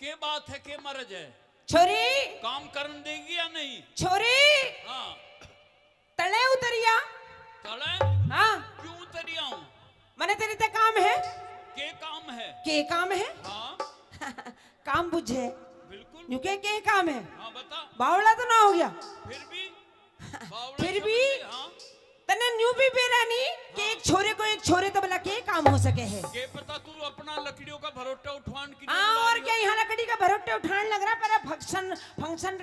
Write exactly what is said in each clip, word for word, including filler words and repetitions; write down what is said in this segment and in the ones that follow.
के बात है, के मरज है? छोरी। काम करन देगी या नहीं? छोरी। हाँ। तले उतरिया। तले? हाँ। क्यों उतरिया हूँ? मने तेरे ते काम है? के काम है? के काम है? हाँ। काम बुझे। बिल्कुल। न्यू के, के काम है? हाँ, बता। बावला तो ना हो गया? फिर भी? बावला फिर समझ भी? ले, हाँ। तने न्यू भी बेरा नहीं कि हाँ। एक छोरे को एक छोरे तो भला के काम हो सके है? के पता तू अपना लकड़ियों का भरोटा उठान की हाँ, और क्या, यहाँ लकड़ी का भरोटा उठान लग रहा, पर फंक्शन, फंक्शन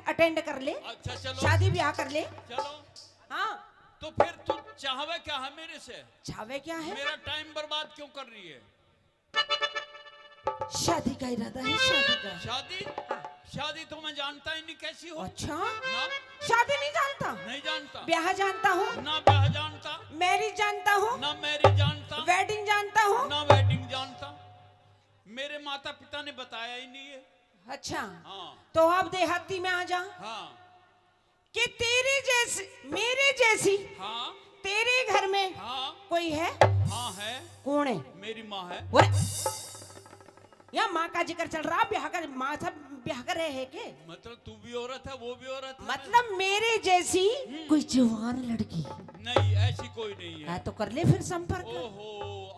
अटेंड कर ले। अच्छा, चलो। शादी ब्याह कर ले। चलो। हाँ। तो फिर तू चाहवे क्या है मेरे से? चाहवे क्या है? मेरा टाइम बर्बाद क्यों कर रही है? शादी का इरादा है, शादी का। शादी? हाँ। शादी तो मैं जानता ही नहीं कैसी हो। अच्छा? ना। शादी नहीं जानता? नहीं जानता। ब्याह जानता हूँ? ना ब्याह जानता। मैरिज जानता हूँ? ना मैरिज जानता। वेडिंग जानता हूँ? ना वेडिंग जानता। मेरे माता पिता ने बताया ही नहीं है। अच्छा। हाँ। तो आप देहाती में आ जा। हाँ। कि तेरे जैसी, मेरे जैसी, हाँ। तेरे घर में हाँ। कोई है? हाँ है। कौन है? मेरी माँ है। बोले, या माँ का जिक्र चल रहा, ब्याह कर, माँ सब ब्याह कर रहे हैं के? मतलब तू भी औरत है, वो भी औरत है। मतलब मेरे जैसी हम्म। कोई जवान लड़की। नहीं, ऐसी कोई नहीं है। हाँ, तो कर ले फिर संपर्क। ओहो,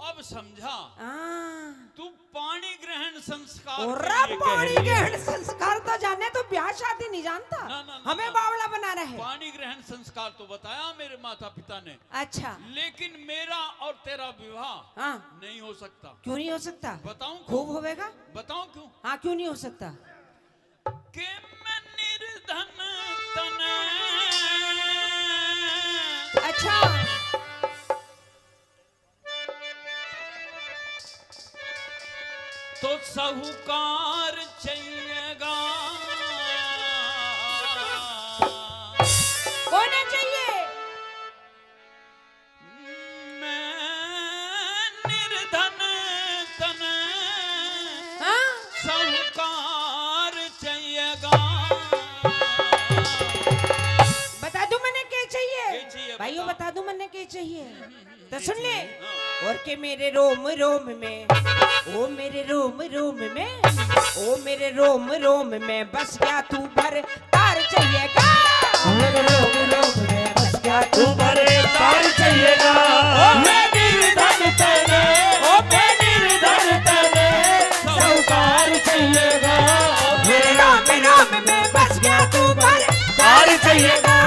अब समझा। हाँ। तू पाणी ग्रहण संस्कार और के लिए कह पाणी रही है। ग्रहण संस्कार तो जाने, तो ब्याह शादी नहीं जानता। ना, ना, ना, हमें ना। बावला बना रहे। पाणी ग्रहण संस्कार तो बताया मेरे माता पिता ने। अच्छा। लेकिन मेरा और तेरा विवाह हाँ। नहीं हो सकता। क्यों नहीं हो सकता? बताऊं क्यों? खूब होवेगा। बताऊं क्यों? हाँ, क्यों नहीं हो सकता? के मैं निर्धन तन। अच्छा। तो साहूकार चाहिएगा। कौन चाहिए? मैं निर्धन तन हाँ? साहूकार चाहिएगा। बता दूं मन्ने के चाहिए? के चाहिए, भाइयों, बता। बता दूं मन्ने के चाहिए? तो सुन ले। हाँ। और के मेरे रोम रोम में, ओ मेरे रोम रोम में, ओ मेरे रोम रोम में बस गया तू भर तार चाहिएगा। मेरे रोम रोम में बस गया तू भर तार चाहिएगा। ओ मैं निर्धन तन, ओ मैं निर्धन तन, साहूकार चाहिएगा। मेरे रोम रोम में बस गया तू भर तार चाहिएगा।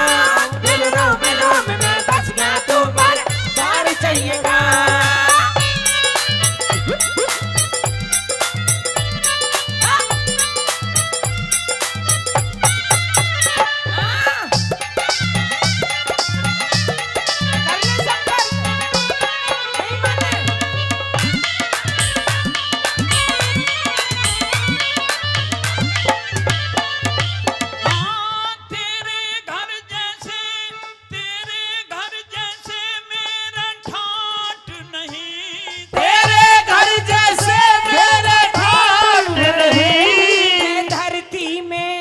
मेरे रोम रोम में बस गया तू भर तार चाहिएगा। हाँ, तेरे घर जैसे, तेरे घर जैसे मेरे ठाट नहीं। तेरे घर जैसे मेरे ठाट नहीं। मैं धरती में,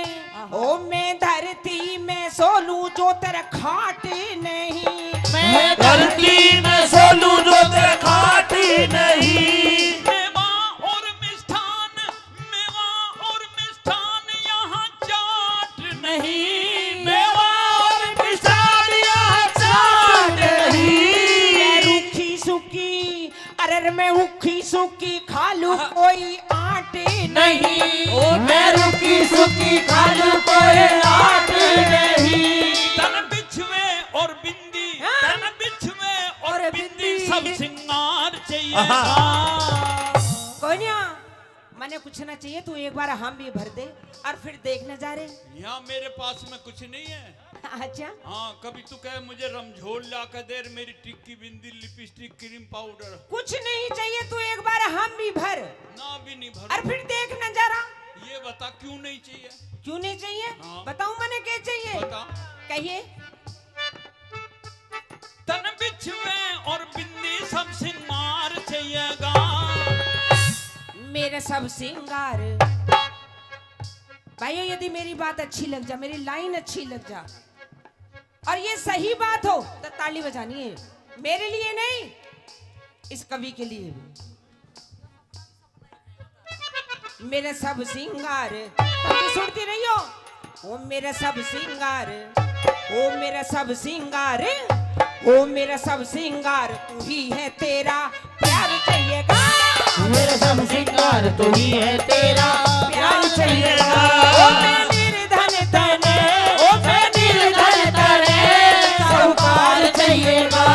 ओ मैं धरती में सो लूं जो तेरे खाट नहीं। मैं धरती में सो लूं जो तेरे खाट नहीं। मेवा और मिष्ठान, मेवा और मिष्ठान यहाँ चाट नहीं। मेवा और मिष्ठान यहाँ चाट नहीं। मैं रूखी सूखी, अरे मैं रूखी सूखी खा लूं कोई आट नहीं। ओ मैं रूखी सूखी खा लूं कोई आट नहीं। तन बिछवे और बिंदी, हाँ। तन बिछवे और और बिंदी बिंदी। सब सिंगार चाहिए। आहा। कोन्या, मने कुछ ना चाहिए, तू एक बार हम भी भर दे और फिर देख नजारे। यहाँ मेरे पास में कुछ नहीं है। अच्छा। हाँ, कभी तू कहे मुझे रमझोल ला के दे, मेरी टिक्की, बिंदी, लिपस्टिक, क्रीम पाउडर। कुछ नहीं चाहिए, तू एक बार हम भी भर। ना, भी नहीं भरूं। और फिर देख नजारा। ये बता क्यों नहीं चाहिए? क्यों नहीं चाहिए? हाँ। बताऊं मने के चाहिए? बता। कहिए। तन बिछवे और बिंदी सब सिंगार चाहिएगा। मेरे सब सिंगार। भाइयों, यदि मेरी बात अच्छी लग जा, मेरी लाइन अच्छी लग जा और ये सही बात हो तो ताली बजानी है, मेरे लिए नहीं, इस कवि के लिए भी। मेरा सब सिंगार, तुम तो सुनती नहीं हो। ओ मेरा सब सिंगार, ओ मेरा सब सिंगार, ओ मेरा सब सिंगार तू ही है, तेरा प्यार चाहिएगा। मेरा सब सिंगार तू ही है, तेरा प्यार चाहिएगा। ओ मैं निर्धन तने, ओ मैं निर्धन तने साहूकार चाहिएगा।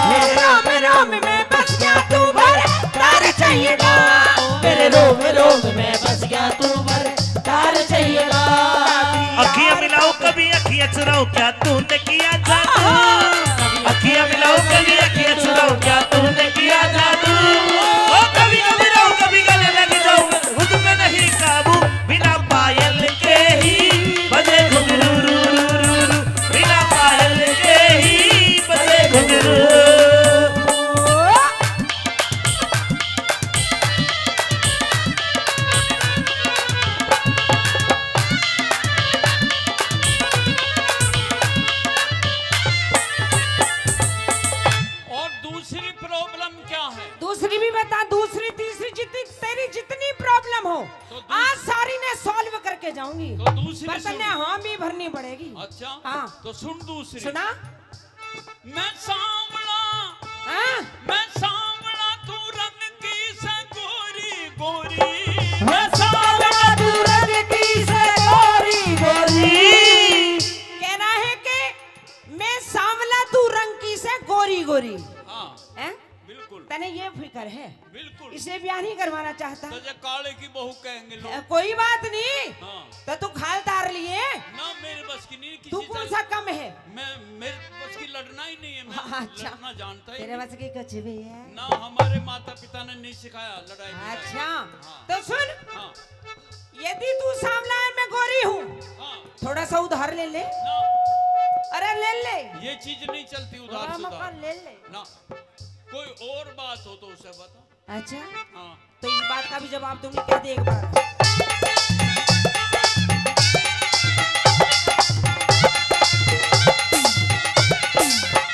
मेरे रोम रोम में बस गया तू भर तार चाहिएगा। मेरे रोम रोम में बस गया तू भर तार चाहिएगा। अखियां मिलाओ कभी अखियां चुराओ, क्या तूने किया जादू? अखियां मिलाओ कभी अखियां चुराओ, क्या तूने किया जादू? ओ कभी कभी रो कभी गले लग जाओ, खुद पे नहीं काबू, बिना पायल के ही बजे घुंघरू। बिना पायल के ही बजे घुंघरू। और दूसरी प्रॉब्लम क्या है? दूसरी भी बता, दूसरी, तीसरी, जितनी तेरी जितनी प्रॉब्लम हो, तो दूस- आज सारी ने सॉल्व करके जाऊंगी। तो दूसरी पर तन्ने सुन। हामी भरनी पड़ेगी। अच्छा। हाँ। तो सुन दूसरी। सुना। मैं सांवला, हाँ? मैं सांवला, तू रंग की से गोरी, गोरी। मैं सांवला, तू रंग की से गोरी, गोरी। कह रहा है कि मैं सांवला, तू रंग की से गोरी, गोरी। हाँ। हैं? बिल्कुल। तने ये फिक्र है? बिल्कुल। इसे ब्याह नहीं करवाना चाहता? तो जे काले की बहू कहेंगे लोग। अ, कोई बात नहीं। हाँ। तो तू खाल तार लिए। ना, मेरे बस की नहीं किसी तू कौन तरह। सा कम है? मैं, मेरे बस की लड़ना ही नहीं है, मैं हाँ, अच्छा। लड़ना जानता ही तेरे नहीं। बस की कुछ भी है? ना, हमारे माता पिता ने नहीं सिखाया लड़ाई वड़ाई। अच्छा। हाँ। तो सुन, हाँ। यदि तू सांवला है, मैं गोरी हूँ, हाँ। थोड़ा सा उधार ले ले। ना। अरे ले ले। ये चीज नहीं चलती उधार थोड़ा सुधार। मकान ले ले। ना। कोई और बात हो तो उसे बता। अच्छा। हाँ। तो इस बात का भी जवाब दूंगी, कह दे एक बार।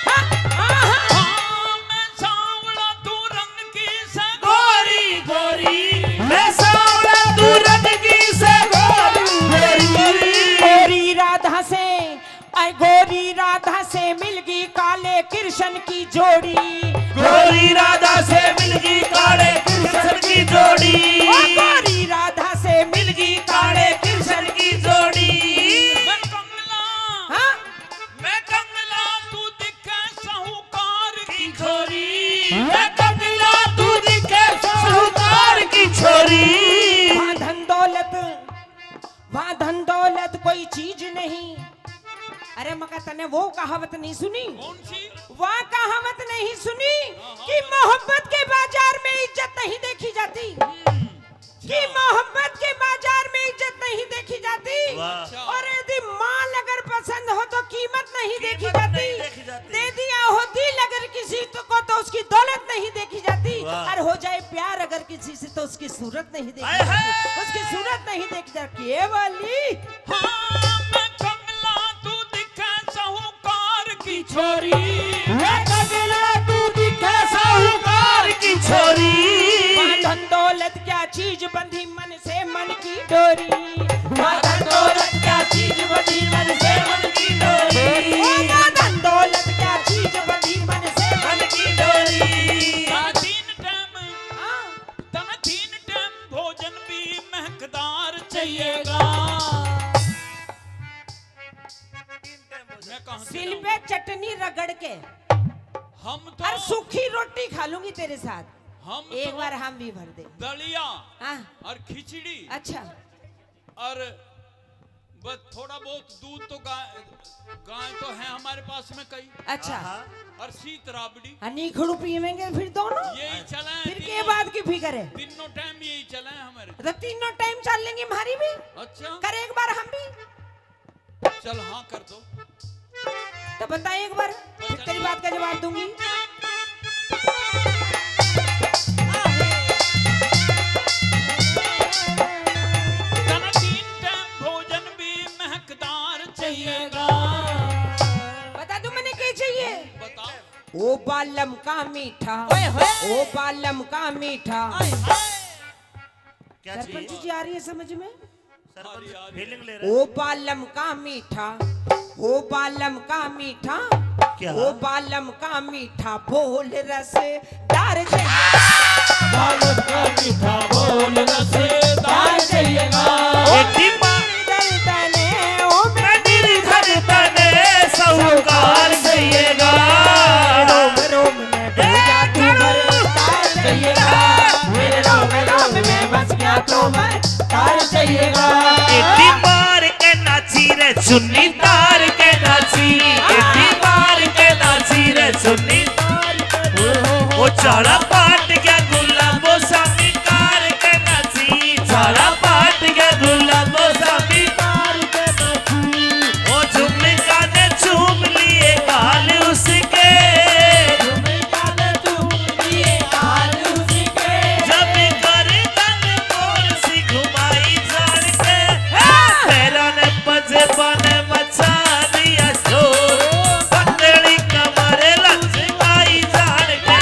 हाँ, हाँ, हाँ। हाँ, मैं सांवला, तू रंग की से गोरी, गोरी। मैं सांवला, तू रंग की से गोरी, गोरी। गोरी राधा से, ऐ गोरी राधा से मिलगी काले कृष्ण की जोड़ी। गोरी राधा से मिलगी काले कृष्ण की जोड़ी। ओ गोरी राधा से मिलगी काले कृष्ण की जोड़ी। मैं कंगला, हाँ? मैं कंगला, तू दिखे साहूकार की छोरी। मैं कंगला, तू दिखे साहूकार की छोरी। वहाँ धन दौलत, वहाँ धन दौलत कोई चीज नहीं। अरे मगर तने वो कहावत नहीं सुनी? कौन सी? वहाँ कहावत नहीं सुनी हाँ, हाँ, कि हाँ। मोहब्बत के बाजार में इज्जत नहीं देखी जाती। हम्म। कि मोहब्बत के बाजार में इज्जत नहीं देखी जाती। वाह। अच्छा। और यदि माल अगर पसंद हो तो कीमत नहीं देखी कीमत जाती। नहीं देखी जाती। दे दिया हो दिल अगर किसी तो को तो उसकी दौलत नहीं देखी जाती। वाह। और हो जाए प्यार अगर किसी से तो उसकी सूरत नहीं देखी हाय, जाती। हाय। उसकी सूरत नहीं देखी जाती। ये वाली। हाँ, मैं कंगला, तू दिखे साहूकार की छोरी। मैं कंगला, तू दिखे साहूकार की छोरी। वहाँ धन दौलत क्या चीज बंधी मन से मन की डोरी। वहाँ धन दौलत क्या चीज बंधी मन से मन की डोरी। ओ वहाँ धन दौलत क्या चीज बंधी मन से मन की डोरी। हाँ, तीन टाइम, हाँ। तने तीन टाइम भोजन भी महकदार चाहिएगा। मैं कहाँ से सिल लाऊं? पे चटनी रगड़ के हम तो और सूखी रोटी खा लूंगी तेरे साथ। हम एक तो बार हम भी भर दे। दलिया हाँ। और खिचड़ी। अच्छा। और बस थोड़ा बहुत दूध तो गाय, गाय तो है हमारे पास में कई। अच्छा। हाँ। और शीत राबड़ी। हाँ, नीखड़ू पीवेंगे फिर दोनों। यही चला है फिर तीनों, के बात की फिक्र है? तीनों टाइम यही चला है हमारे। तो तीनों टाइम चल लेंगे हमारी भी। अच्छा। कर एक बार हम भी। चल हाँ कर दो। तो बता एक बार, फिर तेरी बात का जवाब दूंगी। तने तीन टाइम भोजन भी महकदार चाहिएगा। बता दूं मैंने क्या चाहिए? बता। ओ बालम का मीठा, ओए होए। ओ बालम का मीठा। आए हाय। सरपंच जी, आ रही है समझ में? सरपंच फीलिंग ले रहे हैं। ओ बालम का मीठा, ओ बालम का मीठा, क्या? ओ बालम का मीठा बोल रसदार चाहिए। बालम का मीठा बोल रसदार चाहिएगा। ओ दिमाग दर्द ने, ओ मेरी धड़कन ने साहूकार चाहिएगा। रोम रोम में भैया तू बरसात चाहिएगा। मेरे रोम रोम में बस गया तो बरसात चाहिएगा। एड़ी मार के नाची रे सुन्नी तार के नाची, एड़ी मार के नाची रे सुन्नी तार के। ओ चाला पाट गया गुलाबो सामी कार के नाची, चाला पाट गया गुलाबो सामी कार के नाची। ओ झुमका ने चूम लिए गाल उसके, झुमका ने चूम लिए गाल उसके। जब गर्दन मोर सी घुमाई जान के, पैरा ने पजेबा ने मचा दिया शोर। पतली कमर लचकाई जान के,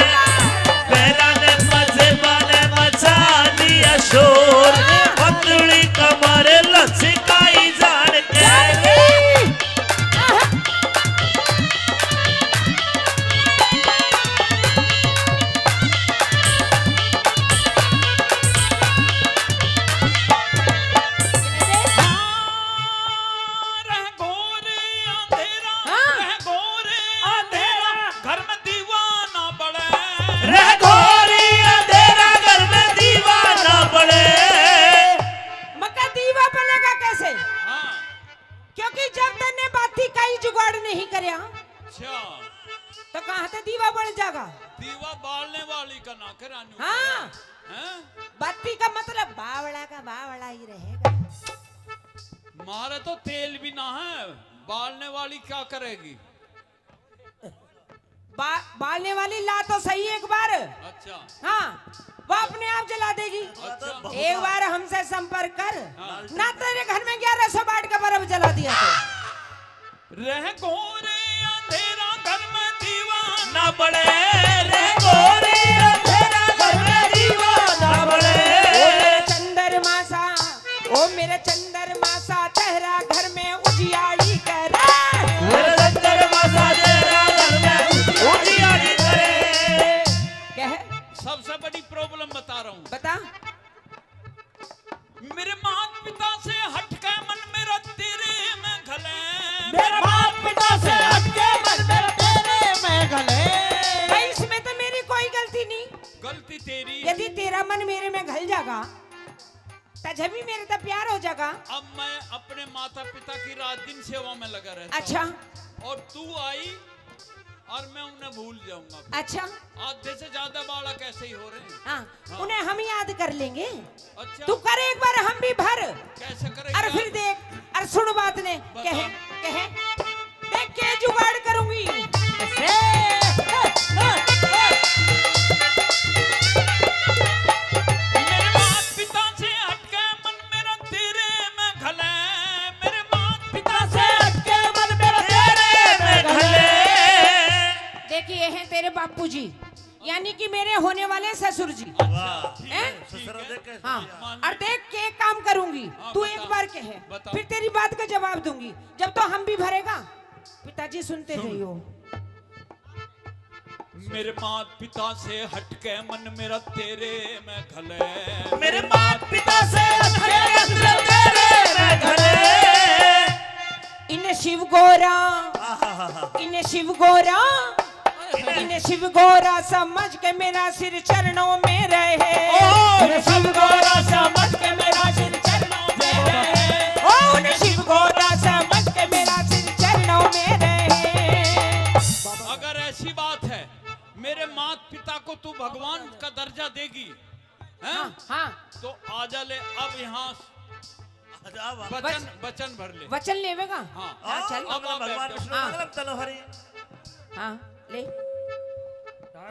पैरा ने पजेबा ने मचा दिया शोर। पतली कमर लचकाई जान के। रह घोर अंधेरा, हाँ। रह घोर अंधेरा, घर में दीवाना बले। रह घोर अंधेरा, घर में दीवाना बले। मका दीवा बलेगा कैसे? हाँ। क्योंकि जब तन्ने बाती का ही जुगाड़ नहीं करया, अच्छा। तो कहाँ से दीवा बल जागा? दीवा बालने वाली का ना करानी। हाँ। हैं? बाती का मतलब बावड़ा का बावड़ा ही रहेगा। मारे तो तेल भी ना है, बालने वाली क्या करेगी? बा-, बालने वाली ला तो सही एक बार। अच्छा। हाँ, वो अपने आप जला देगी। अच्छा। एक बार हमसे संपर्क कर, हाँ। ना तेरे घर में ग्यारह सौ वाट का बल्ब जला दिया तो। रह घोर अंधेरा घर में दीवाना बले, रह घोर अंधेरा घर में दीवाना बले। ओ मेरे चंद्रमा सा, ओ मेरे चंद्रमा सा चेहरा घर में उजियाली करे। मेरे चंद्रमा सा चेहरा घर में उजियाली करे। कह। सबसे बड़ी प्रॉब्लम बता रहा हूँ। बता। मेरे मात पिता से हटके मन मेरा तेरे में घले। मेरे मात पिता से हटके मन मेरा तेरे में घले। भाई, इसमें तो मेरी कोई गलती नहीं। गलती तेरी। यदि तेरा मन मेरे में घल जागा, तजभी मेरे तक प्यार हो जागा। अब मैं अपने माता पिता की रात दिन सेवा में लगा रहता हूँ। अच्छा। और तू आई और मैं उन्हें भूल जाऊंगा फिर। अच्छा। आधे से ज्यादा बालक ऐसे ही हो रहे हैं। हाँ, हाँ। उन्हें हम याद कर लेंगे। अच्छा। तू कर एक बार, हम भी भर। कैसे करेंगे और आप? फिर देख, और सुन बात ने, बता। कहे, कहे, देख के जुगाड़ करूंगी। कैसे? मेरे मात पिता से हटके मन मेरा तेरे में घले, मेरे मात पिता से हटके मन मेरा तेरे में घले। देखिए, हैं तेरे बापू जी, यानी कि मेरे होने वाले ससुर जी। वाह। हैं? ससुर देख के हाँ। और देख के एक काम करूंगी, हाँ, तू बता। एक बार कहे, बता। फिर तेरी बात का जवाब दूंगी। जब तो हम भी भरेगा, पिताजी सुनते सुन। रहियो। मेरे मात पिता से हटके मन मेरा तेरे में घले। मेरे मात पिता से हटके मन तेरे में घले। इन्हें शिव गोरा, आहाहा। इन्हें शिव गोरा, इन्हें शिव गोरा समझ के मेरा सिर चरणों में रहे। ओ, इन्हें शिव गोरा समझ के मेरा सिर चरणों में रहे। ओ, इन्हें शिव गोरा समझ के मेरा सिर चरणों में रहे। अगर ऐसी बात है, मेरे मात पिता को तू भगवान का दर्जा देगी, हैं? हाँ, हाँ। तो आजा ले अब यहाँ आजा बाबा। वचन, वचन भर ले। वचन लेवेगा? हाँ। हाँ, चल। अब भगवान बैठ जा। विष्णु हाँ। मंगलम तलो हरि। हाँ, ले।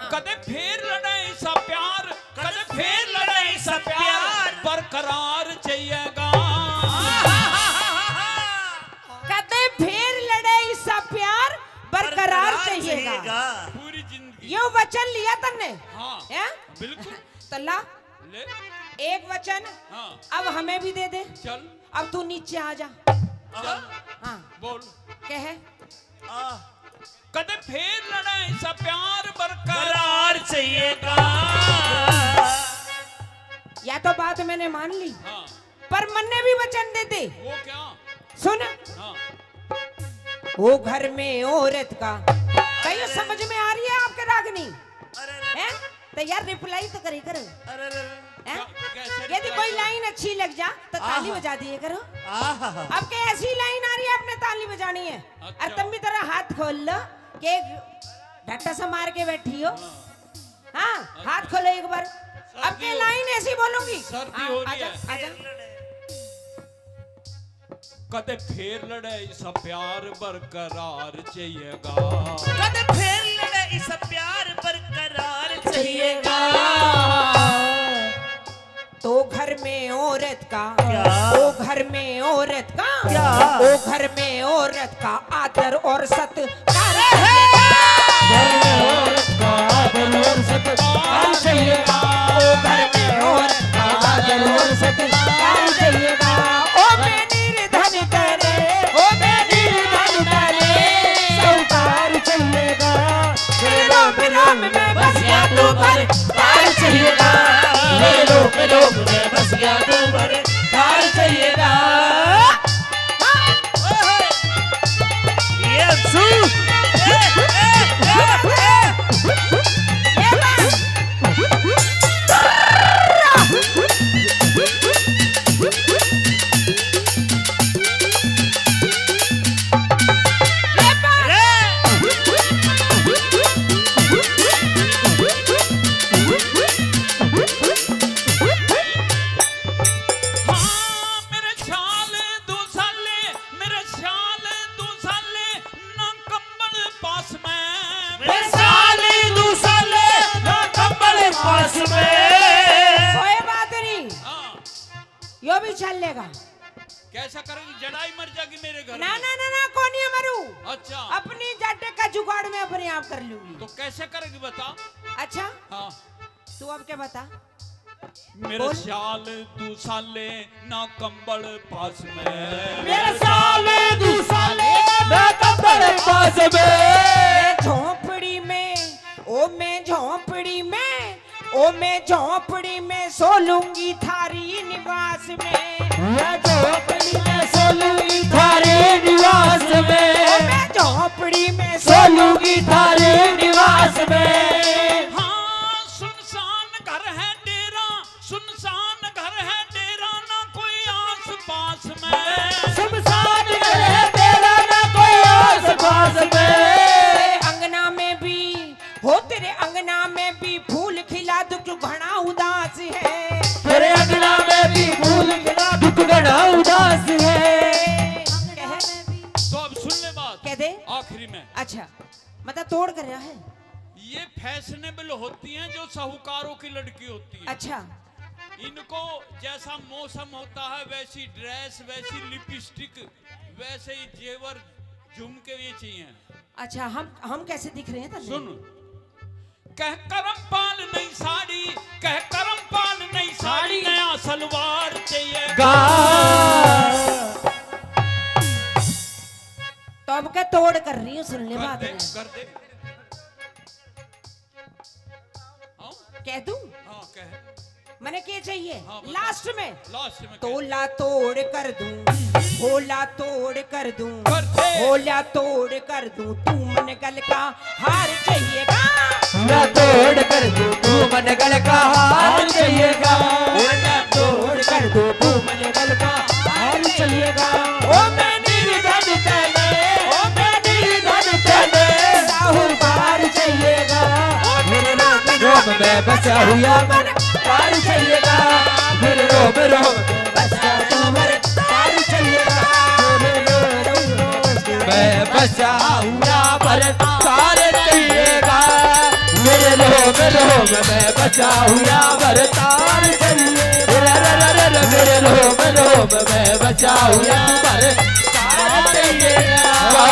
कदे फेर लड़े सा प्यार, कदे फेर लड़े सा प्यार, बरकरार चाहिएगा। कदे फेर लड़े सा प्यार, बरकरार चाहिएगा। पूरी जिंदगी। यो वचन लिया तन्ने? हाँ। हैं? बिल्कुल। तल्ला। ले। एक वचन हाँ। अब हमें भी दे दे। चल। अब तू नीचे आ जा। चल। हाँ। बोल। कह। आ, कदे फेर लड़े इसा प्यार बरकरार चाहिएगा। या तो बात मैंने मान ली, हाँ। पर मन्ने भी वचन दे दे। वो क्या? सुन। हाँ। वो घर में औरत का, कहियो समझ में आ रही है आपके रागनी? अरे, अरे। हैं? तो यार रिप्लाई तो करे कर। अरे, अरे, अरे। हैं? क्या, कैसे यदि रिप्लाई कोई करे? लाइन अच्छी लग जा तो ताली आहा। बजा दिए करो। आहा। अब के ऐसी लाइन आ रही है, आपने ताली बजानी है। अच्छा। और तुम भी तेरा हाथ खोल लो कि ढट्टा सा मार के बैठी हो। हाँ। हाँ, हाथ खोलो एक बार। अब के लाइन ऐसी बोलूंगी। सर्दी हाँ, हो रही आजा, है। आजा। कदे फेर लड़े इसा प्यार बरकरार चाहिएगा। कदे फेर लड़े इसा प्यार बरकरार चाहिएगा। तो घर में औरत का, क्या? ओ घर में औरत का, क्या? ओ घर में औरत का आदर और सत्कार चाहिएगा। घर में औरत का आदर और सत्कार चाहिएगा। ओ घर में औरत का आदर और सत्कार चाहिएगा। ओ मैं निर्धन करे, ओ मैं निर्धन करे, साहूकार चाहिएगा। मेरे रोम रोम में बस गया तू भर तार चाहिएगा। मेरे रोम रोम में बस गया तू भर तार चाहिएगा। ये अंशु। हाँ, मेरे साल दो साले, मेरे साल दो साले, ना कंबल पास में। मेरे साल दो साले, ना कंबल पास में। कोई बात नहीं, हाँ। यो भी चल लेगा। कैसा करेगी? जड़ाई मर जाएगी मेरे घर ना, में। ना, ना, ना, कोनी मरू। अच्छा। अपनी जाटे का जुगाड़ मैं अपने आप कर लूंगी। तो कैसे करेगी बता? अच्छा। हाँ। तू अब क्या बता? मेरे बोल। साल दू साले ना कंबल पास में। मेरे साल दू साले ना कंबल पास में। मैं झोंपड़ी में, ओ मैं झोंपड़ी में, ओ मैं झोंपड़ी में सो लूंगी थारी निवास में। मैं झोंपड़ी में सो लूंगी थारे निवास में। ओ मैं झोंपड़ी में सो लूंगी थारे निवास में। हाँ, सुनसान घर है डेरा, सुनसान घर है डेरा, ना कोई आस पास में। सुनसान घर है डेरा, ना कोई आस पास में। तेरे अंगना में भी, हो तेरे अंगना में भी फूल खिला, दुख घना उदास है। तेरे अंगना में भी फूल खिला, दुख घना उदास है। कह। तो अब सुन ले बात। कह दे। आखिरी में। अच्छा, मतलब तोड़ कर रहा है। ये फैशनेबल होती हैं जो साहूकारों की लड़की होती है। अच्छा। इनको जैसा मौसम होता है, वैसी ड्रेस, वैसी लिपस्टिक, वैसे ही जेवर, झुमके, ये चाहिए। अच्छा, हम, हम कैसे दिख रहे हैं तन्ने? सुन, कह करमपाल नई साड़ी, कह करमपाल नई साड़ी, साड़ी। नया सलवार चाहिए। गा। तो अब क्या तोड़ कर रही हूँ, सुन ले कर बात दे, में। कर दे। हाँ? कह दूं? हाँ, कह। मने के चाहिए? हाँ, बता। लास्ट में। लास्ट में कह। तोला तोड़ कर दूं, होला तोड़ कर दूं, कर दे। होला तोड़ कर दूं, तू मन गल का हार चाहिएगा। ना तोड़ कर दूं, तू मन गल का हार चाहिएगा। ना तोड़ कर दूं, तू मन गल का हार चाहिएगा। ओ मैं निर्धन तने, ओ मैं निर्धन तने, साहूकार चाहिएगा। ओ मेरे रोम रोम में बसा हुआ मन तार चाहिएगा। मेरे रोम रोम में बसा हुआ मन तार चाहिएगा। मैं बसा हुआ पर तार चाहिएगा। मेरे रोम रोम में बसा हुआ पर तार चाहिए। रे रे रे रे रे, मेरे रोम रोम में बसा हुआ पर तार चाहिएगा।